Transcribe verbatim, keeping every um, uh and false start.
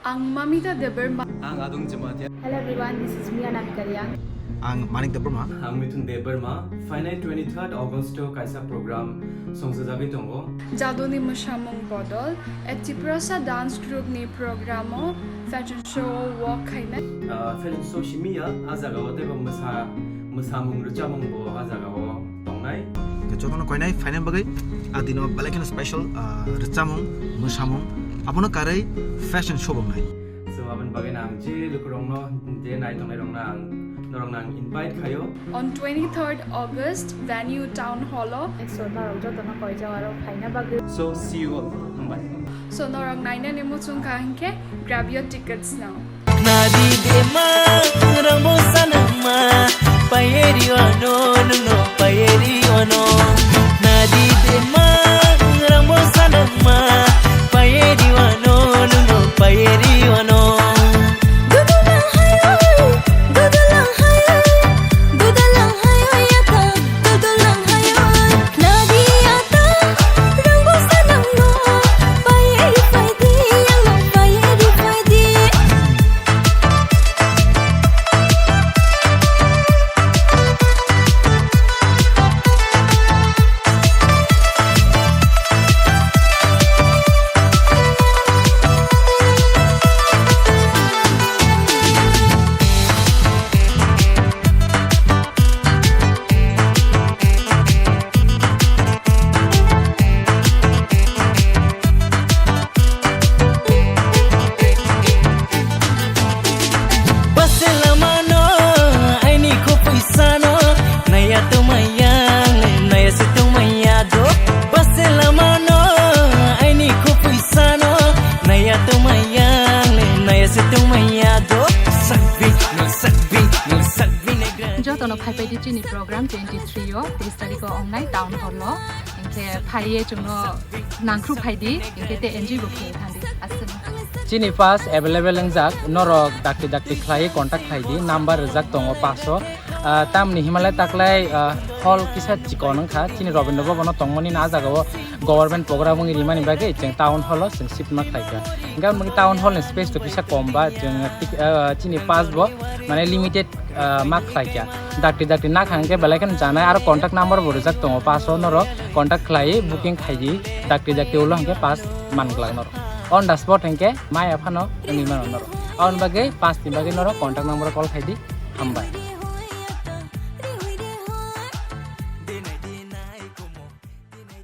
Ang Mamita Debbarma. Ang Adung Jamatia. Hello everyone, this is Mia Namikaria. Ang Manik Debbarma. Ang Mithun Debbarma. Phainai twenty-third August o kaisa program songsajagwi tongo. Jaduni mwsamung bodol, a Tiprasa dance group ni program o fashion show o walk khainai. Ah, fashion show simi ya, ah jaga o teibo mwsa, mwsamung rwchabung bo ah jaga o tongnai. Hwnkhe jotono koinai phainai bagwi a dino belai kheno special, ah, rwchamung, mwsamung, abono karwi fashion show bo wngnai. So, aboni bagwi ang je lukurokno, je nai tongnai rokno ang, norokno ang invite khaio. On twenty-third August, venue Town Hall o. So, norok jotono koijak aro phaina bagwi. So, see you all. Hambai. So, norok nainani muchung kha hinkhe, grab your tickets now. Nadi dema rangbo sanama payeri wano nuno payeri wano. Nadi dema rangbo sanama payeri wano nuno payeri wano. Dudulang hayo, dudulang hayo, dudulang hayo yata, dudulang hayo. Bwswk lama no aini khupui sano, naya tongmaya, naya se tongmaya do. Bwswk lama no aini khupui sano, naya tongmaya, naya se tongmaya do. Sakbi, no sakbi, no sakbi ne gra. Jotono phaipai di chini program twenty-three o, teis tarikh o ongnai Town Hall o. Hinkhe phaiye chwngno nangkhruk phai di, hinkhe te enjoy bo khe thang di. Aswk. Chini pass available wngjak, norok dakti dakti khlai contact khlai di, number rijak tongo pass o. Ah, tamni himalai taklai, ah, hall kisa chikon wngkha, chini Rabindra Bhavan o tongmani na ah jaga o government program wngwi rimani bagwi chwng Town Hall o chwng shift ma khlaikha. Hinkhe omo Town Hall ni space to kisa kom ba chwng tik-, ah, chini pass bo mane limited ah, ma khlaikha. Dakti dakti nakha hinkhe belai kheno janai aro contact number bo rijak tongo, pass o norok contact khlai booking khaidi, dakti dakti ulo hinkhe pass man glak norok. On the spot hinkhe maya phano wngwi mano norok. Aboni bagwi pass ni bagwi norok contact number o call khaidi. Hambai.